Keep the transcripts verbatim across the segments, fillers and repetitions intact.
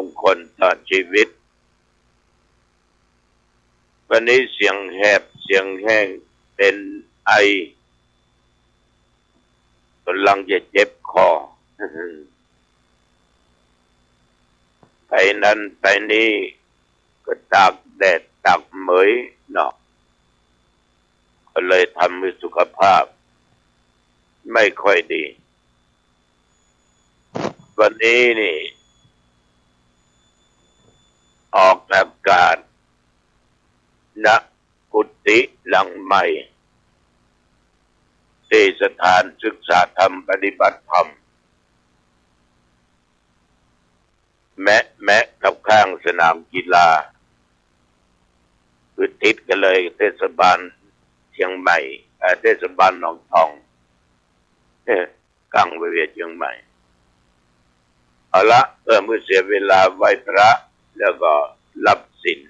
งคลต่อชีวิต วันนี้เสียงแหบเสียงแห้ง เป็นไอ กำลังจะเจ็บคอ ไปนั้นไปนี่ก็ตากแดดตากเหมยเนาะ ก็เลยทำให้สุขภาพไม่ค่อยดี วันนี้นี่ ออกอากาศ ณ กุฏิหลังใหม่ ที่สถานศึกษาธรรมปฏิบัติธรรม แมะแมะกับข้างสนามกีฬา คือติดกันเลยเทศบาลเชียงใหม่ เอ่อ เทศบาลหนองทอง เอ่อ ข้างโรงเรียนเชียงใหม่ เอาละ เพื่อไม่เสียเวลาไหว้พระ แล้วก็รับศีล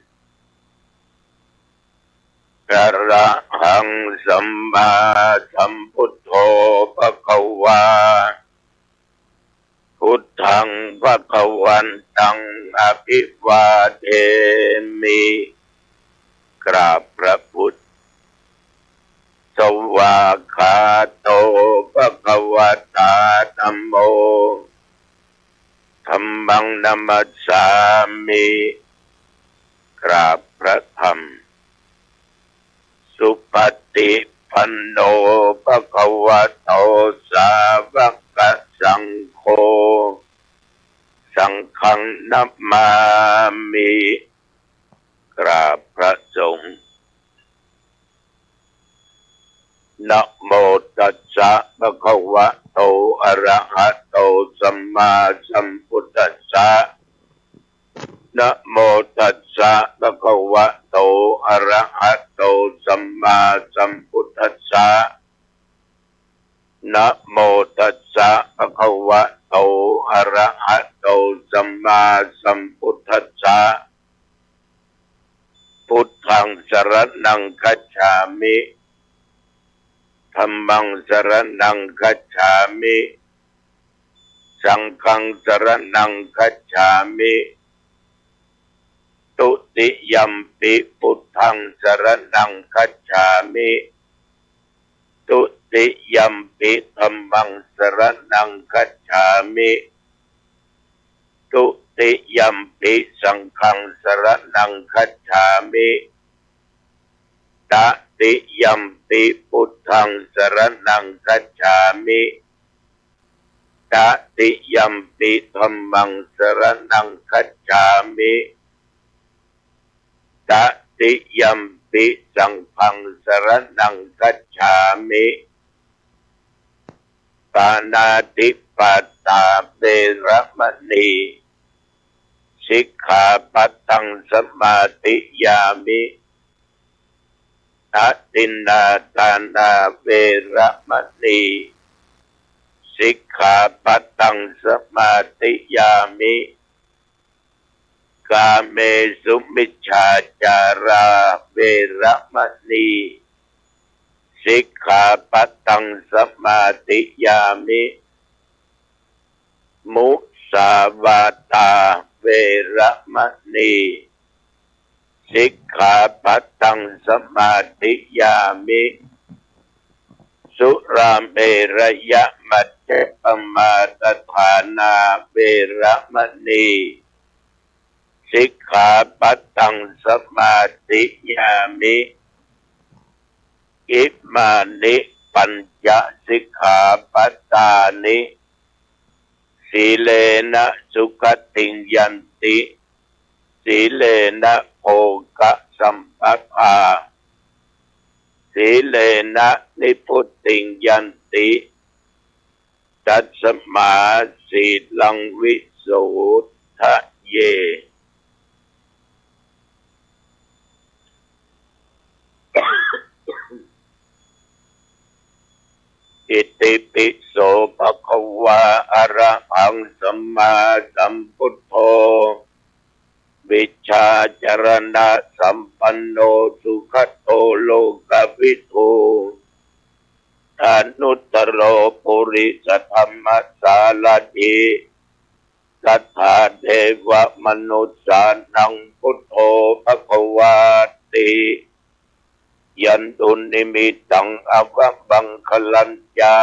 อะระหังสัมมาสัมพุทโธ ภะคะวา พุทธัง ภะคะวันตัง อะภิวาเทมิ กราบพระพุทธ สวากขาโต ภะคะวะตา ธัมโม ธัมมัง นะมัสสามิ กราบพระธรรม สุปฏิปันโน ภะคะวะโต สาวกสังโฆ สังฆัง นะมามิ กราบพระสงฆ์ นะโมตัสสะ ภะคะวะโต อะระหะโต สัมมาสัมพุทธัสสะ นะโมตัสสะ ภะคะวะโต อะระหะโต สัมมาสัมพุทธัสสะ นะโมตัสสะ ภะคะวะโต อะระหะโต สัมมาสัมพุทธัสสะ พุทธัง สรณัง คัจฉามิ ธัมมัง สรณัง คัจฉามิ สังฆัง สรณัง คัจฉามิ ตุติยัมปิ พุทธัง สรณัง คัจฉามิ ตุติยัมปิ ธัมมัง สรณัง คัจฉามิ ตุติยัมปิ สังฆัง สรณัง คัจฉามิ ตติยัมปิ พุทธัง สรณัง คัจฉามิ ตติยัมปิ ธัมมัง สรณัง คัจฉามิ ตติยัมปิ สังฆัง สรณัง คัจฉามิ ปาณาติปาตา เวระมะณี สิกขาปะตัง สมาธิยามิ อะทินนาทานา เวระมะณี สิกขาปะตัง สมาธิยามิ กาเมสุมิจฉาจารา เวระมะณี สิกขาปะตัง สมาธิยามิ มุสาวาตา เวระมะณี สิกขาปะตัง สมาธิยามิ สุราเมรยะมัจจปมาทฐานา เวระมะณี สิกขาปะตัง สมาธิยามิ อิมานิ ปัญจสิกขาปะตานิ สีเลนะ สุขติง ยันติ สีเลนะ โภคะสัมปทา สีเลนะ นิพพุติง ยันติ ตัสมา สีลัง วิโสทะเย อิติปิโส ภะคะวา อะระหัง สัมมาสัมพุทโธ วิชชาจรณะสัมปันโน สุขะโต โลกวิทู อนุตตโร ปุริสธรรมสารถี ตถา เทวมนุสสานัง พุทโธ ภะคะวาติ ยันตุ นิมิตตัง อวะมังคะลัญจะ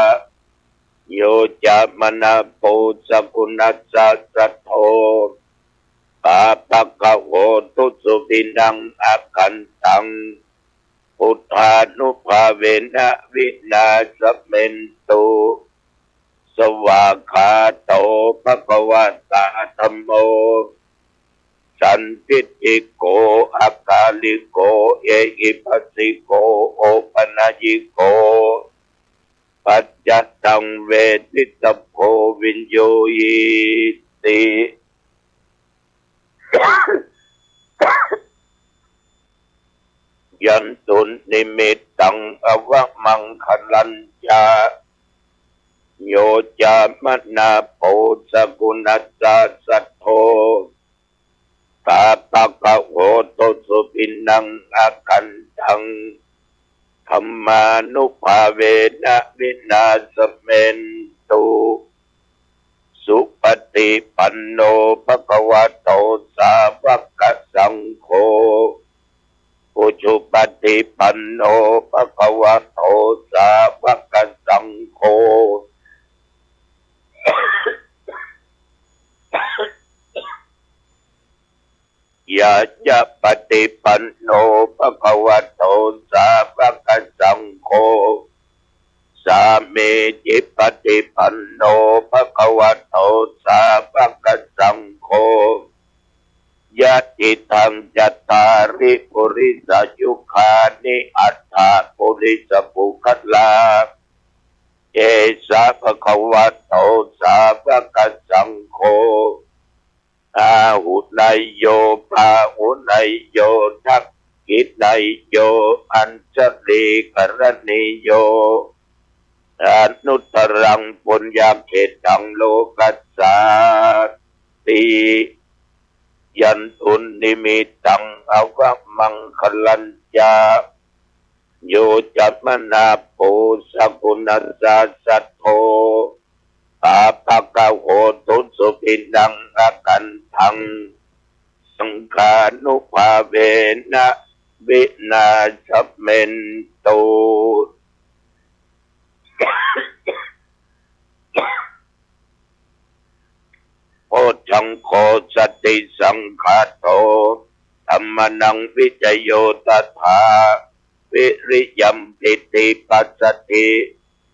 โย จะมะนะ ปู สะกุณัสสะ สัทโธ ปาปะกะ โหตุ สุขินัง อะคันตัง พุทธานุภาเวนะ วินาสะเมนตุ สวากขาโต ภะคะวะตา ธัมโม สันทิฏฐิโก อะกาลิโก เอหิปัสสิโก โอปะนะยิโก ปัจจะตัง เวทิตะโพ วิญญูฮีติ ยันตุ นิมิตตัง อวะมังคะลัญจะ โย จะมะนะ ปู สะกุณัสสะ สัทโธ ปาปะกะ โหตุ สุขินัง อะคันตัง ธัมมานุภาเวนะ วินาสะเมนตุ สุปะฏิปันโน ภะคะวะโต สาวะกะสังโฆ อุจุปะฏิปันโน ภะคะวะโต สาวะกะสังโฆ ญาญะปะฏิปันโน ภะคะวะโต สาวะกะสังโฆ สามีจิปะฏิปันโน ภะคะวะโต สาวะกะสังโฆ ยะติตัง จัตตาริ ปุริสะยุคานิ อัตถะ ปุริสะปุคคลา เอสะ ภะคะวะโต สาวะกะสังโฆ อาหุเนยโย ปาหุเนยโย ทักขิเนยโย อัญชลีกะรณีโย อนุตตรัง ปุญญะเขตตัง โลกัสสาติ ยันตุ นิมิตตัง อวะมังคะลัญจะ โย จะมะนะ ปู สะกุณัสสะ สัทโธ ปาปะกะ โหตุ สุขินัง อะคันตัง สังฆานุภาเวนะ วินาสะเมนตุ โพชฌังโฆ สติสังคาโต ธัมมานัง วิจโย ตถา วิริยัม ปีติ ปัสสะธิ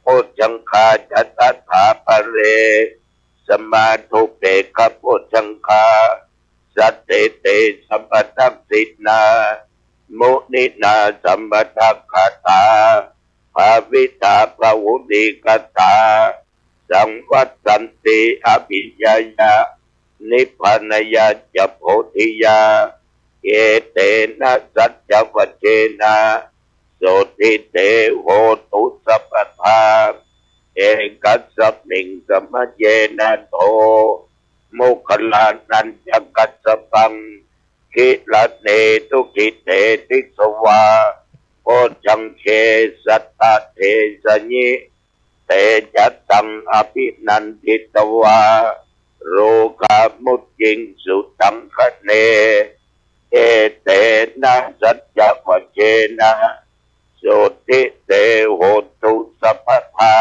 โพชฌังคาจะ ตถาปะเร สมาธุปเปกขะโพชฌังคา สัตถิเต สัมปทักขิณา มุนินา สัมปทักขาตา ภาวิตา บะหุลีกตา สังวัสสันติ อภิญญายะ นิพพานายะจะ โพธิยา เอเตนะ สัจจวัจเจนะ โสตถิ เต โหตุ สัพพะทา เอกัสสะมิง สะมะเยนะ โท โมคคัลลานัญจะกัสสะปัง กิรเณ ทุกขิเต ทิสวา โพชฌังเข สัตตะเทสะยิ เตจะตัง อภินันทิตวา โรกามุจจิงสุตังคะเน เอเตนะ สัจจวัจเจนะ โสตถิ เต โหตุ สัพพะทา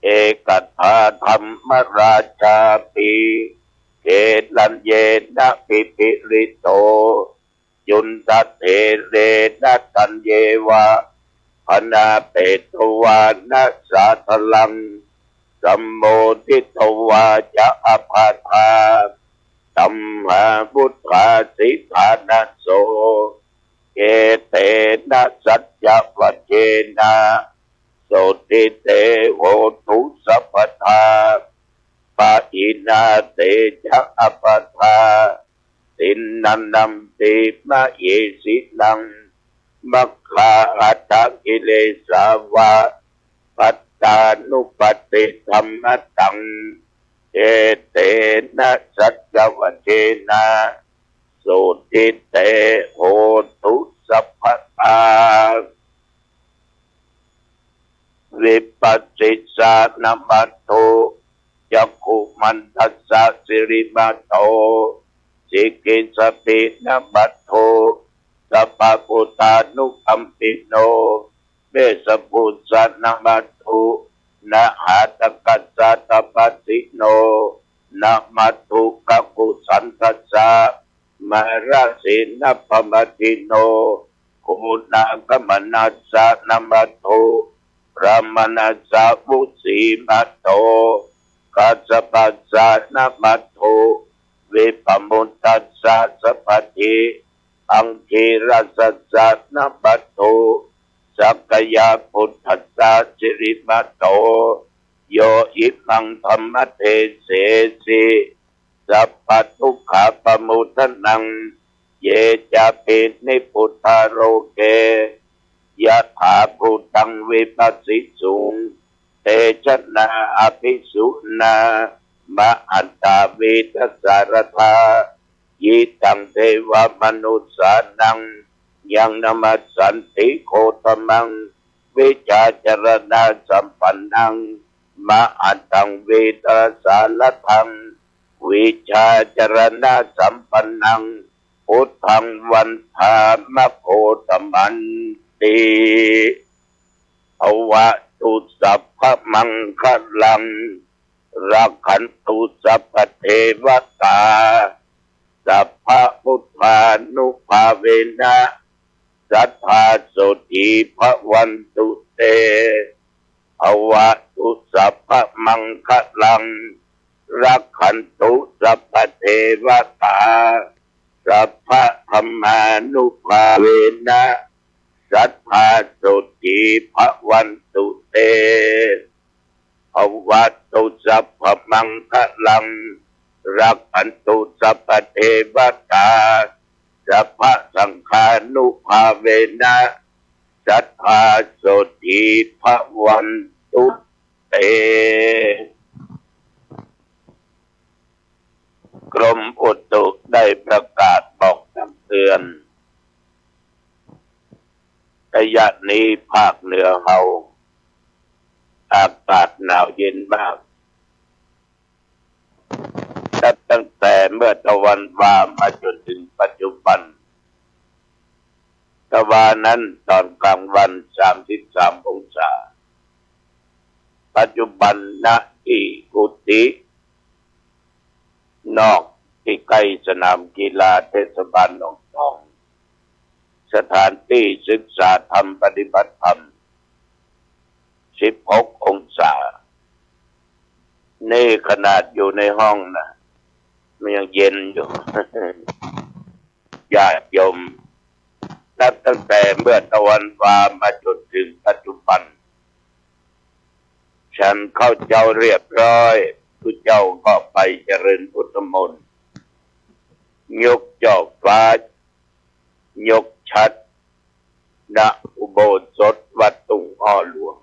เอกถา ธัมมราชาปิ เกณฑัญเยนะ ปิปิลิโต จุณฑะเถเรนะ ธัญเยวะ พนาเปตวานะ สาธารัง สัมโมทิตวาจะ อปาทา ตัมหาวุฏฐาสิฐานะโส เอเตนะ สัจจวัจเจนะ โสตถิ เต โหตุ สัพพะทา ปะหินา เตจะ อปาทา ติณณัมปิ มะเหสินัง มัคคาหัตถกิเลสาวะ ปัตตานุปัตติธัมมะตัง เอเตนะ สัจจวัจเจนะ โสตถิ เต โหตุ สัพพะทา วิปัสสิสานะมัตถุ จักขุมันทัสสะ สิริมาโต สิกิสสะปินะ มัทโธ สัพพะพุทธานุกัมปิโน เวสสะภูสะนะ มัทธุ นะหาตะกัสสะ ตะปะสิโน นะ มัทธุ กะกุสันทัสสะ มะระเสนะ ปะมัทธิโน โกณากัมมะนัสสะ นะ มัทธุ พรามะนัสสะ วุสี มัทโธ กัสสะปัสสะ นะ มัทธุ วิปะมุตตัสสะ สัพพะทิ อังคีรัสสัสสะ นะ มัทธุ สักกะยะปุทธัสสะ สิริมาโต โย อิมัง ธัมมะเทเสสิ สัพพะทุกขาปะโมทะนัง เยจาปิ นิพพุทธา โลเก ยะถาภูตัง วิภัสสิสุง เตชะนา อะภิสุนา มะหันตา วีตะสาระธา ยิตัง เทวะมะนุสสานัง ยังนะมัสสันติ โคตมัง วิชาจารณะสัมปันนัง มะหันตัง วีตะสาระธัง วิชาจารณะสัมปันนัง พุทธัง วันทา มะ โคตมันติ ภะวะตุ สัพพะมังคะลัง รักขันตุ สัพพะเทวะตา สัพพะพุทธานุภาเวนะ สัตถาโสตถี ภะวันตุ เต ภะวะตุ สัพพะมังคะลัง รักขันตุ สัพพะเทวะตา สัพพะธัมมานุภาเวนะ สัตถาโสตถี ภะวันตุ เต ภะวะตุ สัพพะมังคะลัง รักขันตุ สัพพะเทวะตา สัพพะสังฆานุภาเวนะ สัตถาโสตถี ภะวันตุ เต กรมอุตุได้ประกาศบอกตักเตือน ระยะนี้ภาคเหนือเฮา อากาศหนาวเย็นมาก นับตั้งแต่เมื่อตะวันวามาจนถึงปัจจุบัน ตะวันนั้นตอนกลางวันสามสิบสามองศา ปัจจุบัน ณ ที่กุฏิ นอก ที่ใกล้สนามกีฬาเทศบาลหนองตอง สถานที่ศึกษาธรรมปฏิบัติธรรม สิบหกองศา นี่ขนาดอยู่ในห้องนะ มันยังเย็นอยู่ ญาติโยม นับตั้งแต่เมื่อตะวันวามาจนถึงปัจจุบัน ฉันข้าวเจ๊าเรียบร้อย ตุ๊เจ้าก็ไปเจริญพุทธมนต์ ยกจอกฟ้า ยกฉัตร ณ อุโบสถวัดตุ้งอ้อหลวง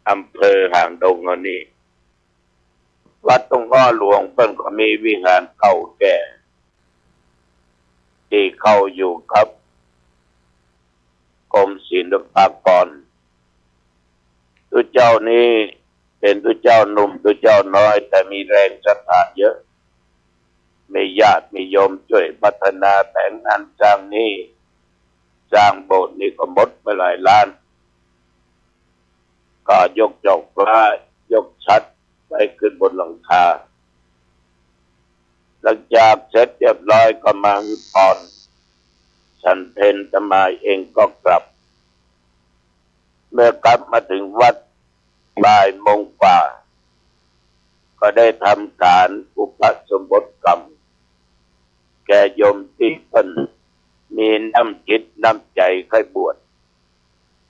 อำเภอหางดงเฮานี่ วัดตุ้งอ้อหลวงเปิ้นก็มีวิหารเก่าแก่ ตี้เข้าอยู่กับกรมศิลปากร ตุ๊เจ้านี้เป๋นตุ๊เจ้าหนุ่มตุ๊เจ้าน้อย แต่มีแรงศรัทธาเยอะ มีญาติมีโยมจ้วยพัฒนาแป๋งหั้นสร้างนี่ สร้างโบสถ์นี่ก็หมดไปหลายล้าน ก็ยกจอกฟ้า ยกฉัตรไปขึ้นบนหลังคา หลังจากเสร็จเรียบร้อยก็มาหื้อพร ฉันเพลตะมาเองก็กลับ เมื่อกลับมาถึงวัดบ่ายโมงกว่า ก็ได้ทำการอุปสมบทกรรม แก่โยมตี้เปิ้นมีน้ำจิตน้ำใจ๋ใค่บวช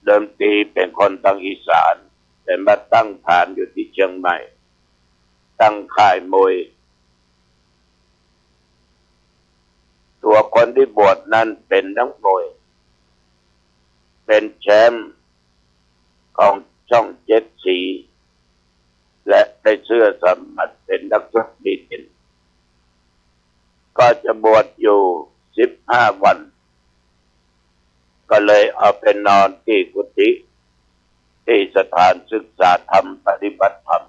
เดิมตี้เป๋นคนตางอีสาน แต่มาตั้งฐานอยู่ตี้เจียงใหม่ ตั้งค่ายมวย ตั๋วคนตี้บวชนั้นเป๋นนักมวย เป๋นแชมป์ของช่องเจ็ดสี และได้เสื้อสมัครเป๋นนักชกดีเด่น ก็จะบวชอยู่สิบห้าวัน ก็เลยเอาไปนอนตี้กุฏิ ตี้สถานศึกษาธรรมปฏิบัติธรรม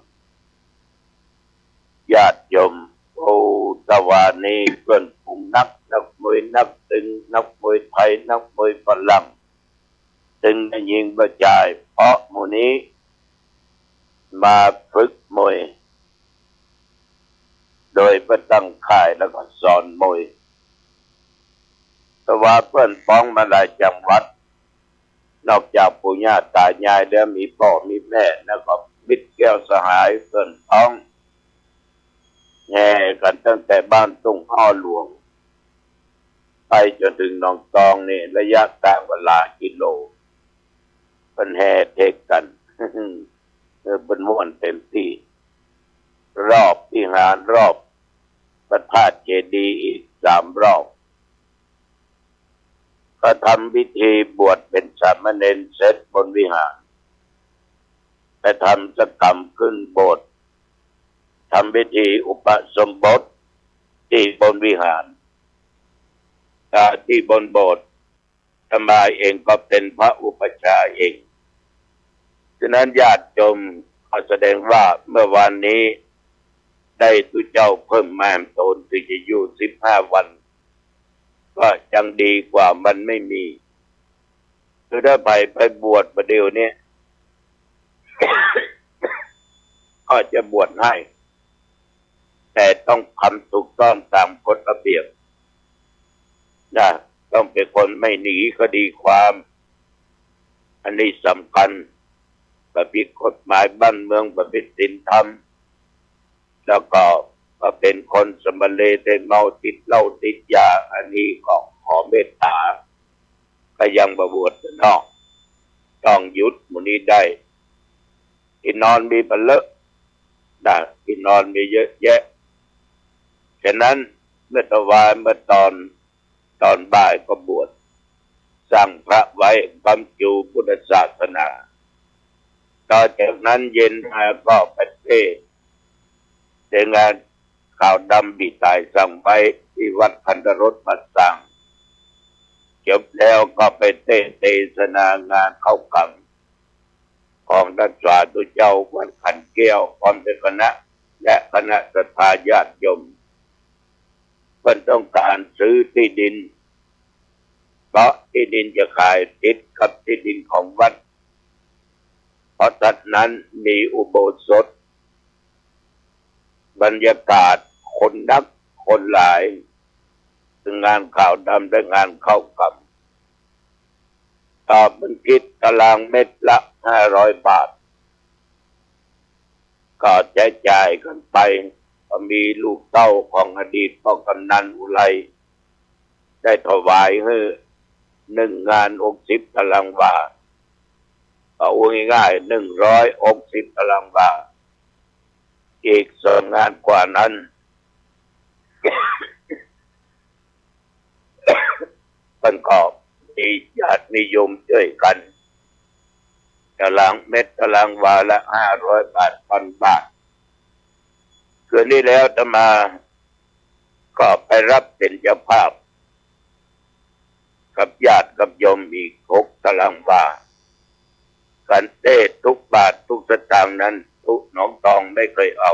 ญาติโยม โอ้ ตะวานี้เปื้อนฝูงนัก นักมวยนักตึง นักมวยไทย นักมวยฝรั่ง ตึงได้ยิงบ่จาย เพราะหมู่นี้มาฝึกมวย โดยบ่ตั้งค่ายแล้วก็สอนมวย ตะวาเปื้อนป๊องมาหลายจังหวัด นอกจากปู่ย่าตายายแล้วมีป้อมีแม่ แล้วก็มิตรแก้วสหายเปื้อนป๊อง แห่กั๋นตั้งแต่บ้านตุ้งฮ้อหลวง ไปจ๋นเถิงหนองตองนี่ ระยะตางก็หลายกิโล เปิ้นแห่เทศกั๋น เออ เปิ้นม่วนเต็มตี้ รอบวิหาร รอบพระธาตุเจดีย์อีกสามรอบ ก็ทำพิธีบวชเป๋นสามเณรเสร็จบนวิหาร ไปทำสังฆกรรมขึ้นโบสถ์ ทำพิธีอุปสมบทตี้บนวิหาร อ่า ตี้บนโบสถ์ อาตมาเองก็เป๋นพระอุปัชฌาย์เอง ฉะนั้นญาติโยม ก็แสดงว่าเมื่อวานนี้ได้ตุ๊เจ้าเพิ่มมาแหมโตนตี้จะอยู่สิบห้าวัน ก็ยังดีกว่ามันไม่มี คือถ้าใผไปบวชประเดี๋ยวนี้ ก็จะบวชให้ แต่ต้องทำถูกต้องตามกฎระเบียบนะ ต้องเป๋นคนไม่หนีคดีความ อันนี้สำคัญ บ่ผิดกฎหมายบ้านเมือง บ่ผิดศีลธรรม แล้วก็บ่เป๋นคนสำมะเลได้เมาติดเหล้าติดยา อันนี้ก็ขอเมตต๋า ก็ยังบ่บวชนอก ต้องหยุดหมู่นี้ได้ ตี้นอนมีบ่เลอะนะ ตี้นอนมีเยอะแยะ ฉะนั้นเมื่อตะวา เมื่อตอน ตอนบ่ายก็บวช สร้างพระไว้ บำจุพุทธศาสนา ต่อจากนั้นเย็นมาก็ไปเทศน์ ในงานขาวดำปี้ต๋ายสร้างไว้ตี้วัดคันธรสบ้านสร้าง จบแล้วก็ไปเทศน์เตสนางานเข้ากรรม ของต้านสาธุเจ้าวัดขันแก้ว พร้อมด้วยคณะ และคณะศรัทธาญาติโยม เปิ้นต้องก๋านซื้อตี้ดิน เพราะตี้ดินจะขายติดกับตี้ดินของวัด เพราะวัดนั้นมีอุโบสถ บรรยากาศคนนักคนหลาย ตึงงานขาวดำและงานเข้ากรรม ก็เปิ้นกึ๊ดตารางเมตรละห้าร้อยบาท ก็ใจ๊จ่ายกั๋นไป ก็มีลูกเต้าของอดีตป้อกำนันอุไร ได้ถวายหื้อ หนึ่งงานหกสิบตารางวา ก็อู้ง่ายๆ หนึ่งร้อยหกสิบตารางวา อีกสองงานกว่านั้น เปิ้นก็มีญาตินิยมจ้วยกั๋น ตารางเมตรตารางวาละห้าร้อยบาท พันบาท คืนนี้แล้วอาตมาก็ไปฮับเป๋นเจ้าภาพ กับญาติกับโยมอีกหกตารางวา ก๋านเทศน์ทุกบาททุกสตางค์นั้น ตุ๊หนองตองไม่เคยเอา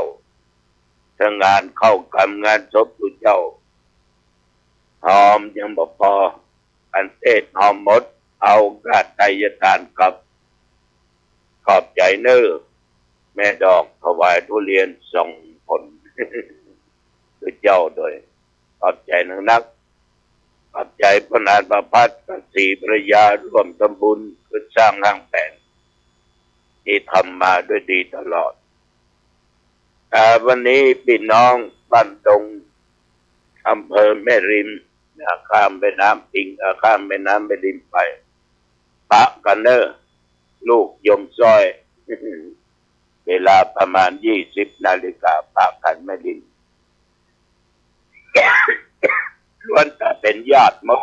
ตึงงานเข้ากรรมงานศพตุ๊เจ้า ฮอมยังบ่ปอ ก๋านเทศน์ฮอมหมด เอากาไตยทานกลับ ขอบใจ๋เน้อ แม่ดอกถวายทุเรียนสองผล ตุ๊เจ้าโดย ขอบใจ๋นักๆ ขอบใจ๋ป้อหนานป้อพัดกับศรีภรรยาร่วมทำบุญกึ๊ดสร้างห้างแป๋น ตี้ทำมาด้วยดีตลอด อ่า วันนี้ปี้น้องบ้านดง อำเภอแม่ริม นะ ข้ามแม่น้ำปิง เอ่อ ข้ามแม่น้ำแม่ริมไป ปะกั๋นเน้อ ลูกโยมสร้อย เวลาประมาณยี่สิบนาฬิกา ปะกั๋นแม่ริม ล้วนแต่เป๋นญาติหมด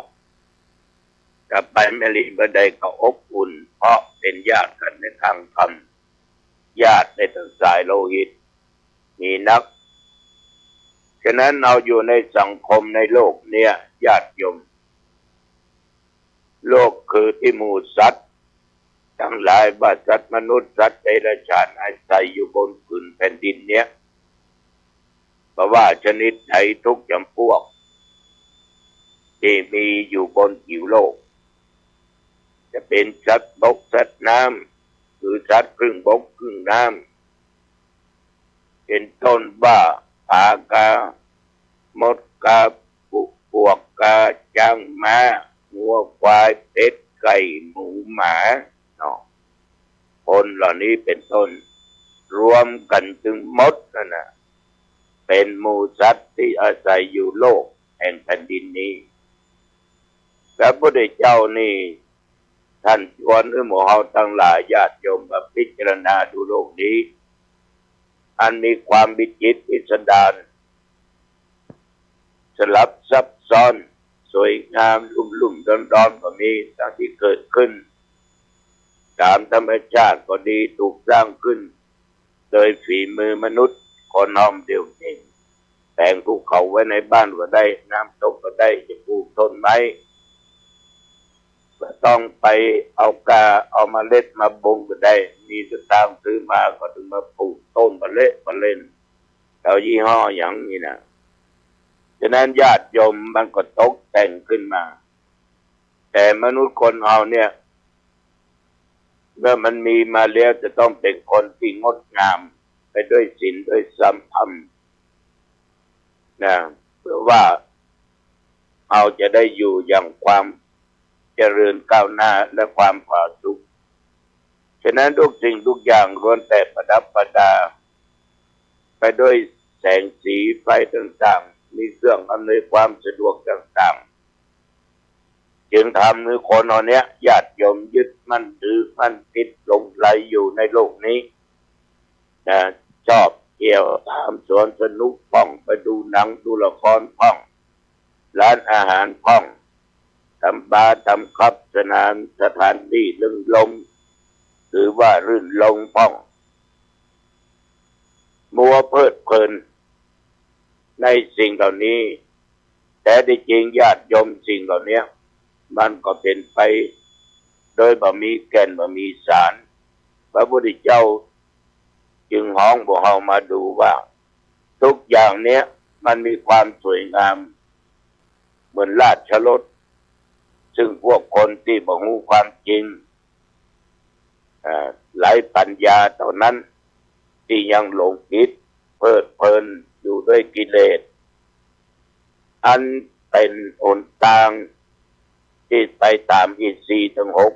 ถ้าไปแม่ริมบ่ได้ก็อบอุ่น เพราะเป๋นญาติกั๋นในทางธรรม ญาติในทางสายโลหิต มีนัก ฉะนั้นเฮาอยู่ในสังคมในโลกเนี้ย ญาติโยม โลกคือตี้หมู่สัตว์ตังหลาย บ่สัตว์มนุษย์ สัตว์เดรัจฉาน อาศัยอยู่บนผืนแผ่นดินเนี้ย บ่ว่าชนิดใดทุกจ๋ำปวก ตี้มีอยู่บนผิวโลก จะเป๋นสัตว์บกสัตว์น้ำ หรือสัตว์ครึ่งบกครึ่งน้ำ เป๋นต้นว่า ผากา มดกา ปุ ปวกกา จ๊างม้า งัวควาย เป็ด ไก่ หมู หมา เนาะ คนเหล่านี้เป๋นต้น รวมกั๋นตึงหมดนั่นน่ะ เป๋นหมู่สัตว์ตี้อาศัยอยู่โลกแห่งแผ่นดินนี้ พระพุทธเจ้านี่ ต้านจวนหื้อหมู่เฮาตังหลายญาติโยมมาพิจารณาดูโลกนี้ อันมีความวิจิตรพิสดาร สลับซับซ้อน สวยงาม ลุ่มๆ ดอนๆ ก็มี ตังตี้เกิดขึ้นต๋ามธรรมชาติก็ดี ถูกสร้างขึ้น โดยฝีมือมนุษย์คนหนึ่งเดียวเอง แป๋งภูเขาไว้ในบ้านก็ได้ น้ำตกก็ได้ จะปลูกต้นไม้ บ่ต้องไปเอาก้าเอาเมล็ดมาบ่งก็ได้ มีสตางค์ซื้อมาก็ตึงมาปลูกต้นปะเละปะเล่น เอายี่ห้อหยังนี่นะ ฉะนั้นญาติโยมมันก็ตกแต่งขึ้นมา แต่มนุษย์คนเฮาเนี่ย เมื่อมันมีมาแล้วจะต้องเป๋นคนตี้งดงามไปด้วยศีลด้วยธรรมนะ เพื่อว่าเฮาจะได้อยู่อย่างความเจริญก้าวหน้าและความผาสุก ฉะนั้นทุกสิ่งทุกอย่างล้วนแต่ประดับประดาไปด้วยแสงสีไฟต่างๆ มีเครื่องอำนวยความสะดวกต่างๆ จึงทำหื้อคนเฮาเนี้ยญาติโยมยึดมั่นถือมั่นติดหลงใหลอยู่ในโลกนี้นะ ชอบเที่ยวต๋ามสวนสนุกพ่อง ไปดูหนังดูละครพ่อง ร้านอาหารพ่อง ต๋ามบาร์ต๋ามคลับ สถาน สถานตี้รื่นรมย์ หรือว่ารื่นรมย์พ่อง มัวเพลิดเพลินในสิ่งเหล่านี้ แต่ตี้จริงญาติโยมสิ่งเหล่าเนี้ย มันก็เป๋นไปโดยบ่มีแก่นบ่มีสาร พระพุทธเจ้าจึงฮ้องพวกเฮามาดูว่า ทุกอย่างเนี้ยมันมีความสวยงามเหมือนราชรถ ซึ่งพวกคนตี้บ่ฮู้ความจริง อ่า ไร้ปัญญาเต้านั้นตี้ยังหลงผิดเพลิดเพลินอยู่ด้วยกิเลส อันเป๋นหนตางตี้ไปต๋ามอินทรีย์ตังหก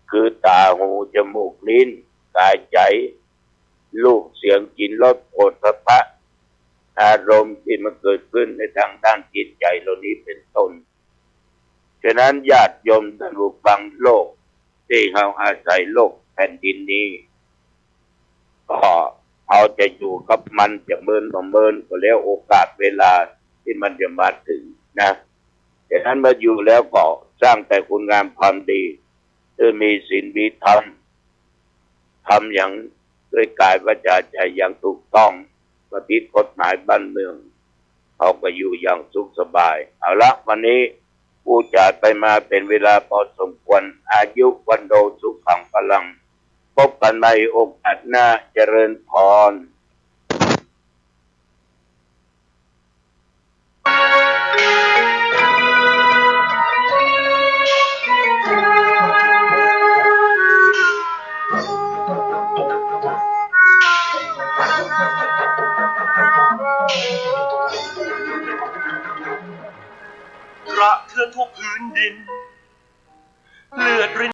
คือต๋า หู จมูก ลิ้น ก๋าย ใจ๋ รูป เสียง กลิ่น รส โผฏฐัพพะ อารมณ์ตี้มันเกิดขึ้นในตางด้านจิตใจ๋เหล่านี้เป๋นต้น ฉะนั้นญาติโยมต้านผู้ฟังโลกตี้เฮาอาศัยโลกแผ่นดินนี้ ก็เฮาจะอยู่กับมันจะเมินบ่เมินก็แล้วโอกาสเวลาตี้มันจะมาเถิงนะ ฉะนั้นเมื่ออยู่แล้วก็สร้างแต่คุณงามความดี โดยมีศีลมีธรรม ทำอย่างด้วยก๋ายวาจ๋าใจ๋อย่างถูกต้อง บ่ผิดกฎหมายบ้านเมือง เฮาก็อยู่อย่างสุขสบาย เอาละ วันนี้อู้จ๋าไปมาเป๋นเวลาพอสมควร อายุ วัณโณ สุขัง พลัง พบกั๋นใหม่โอกาสหน้า เจริญพร พระเคลื่อนทั่วพื้นดิน เลือดริน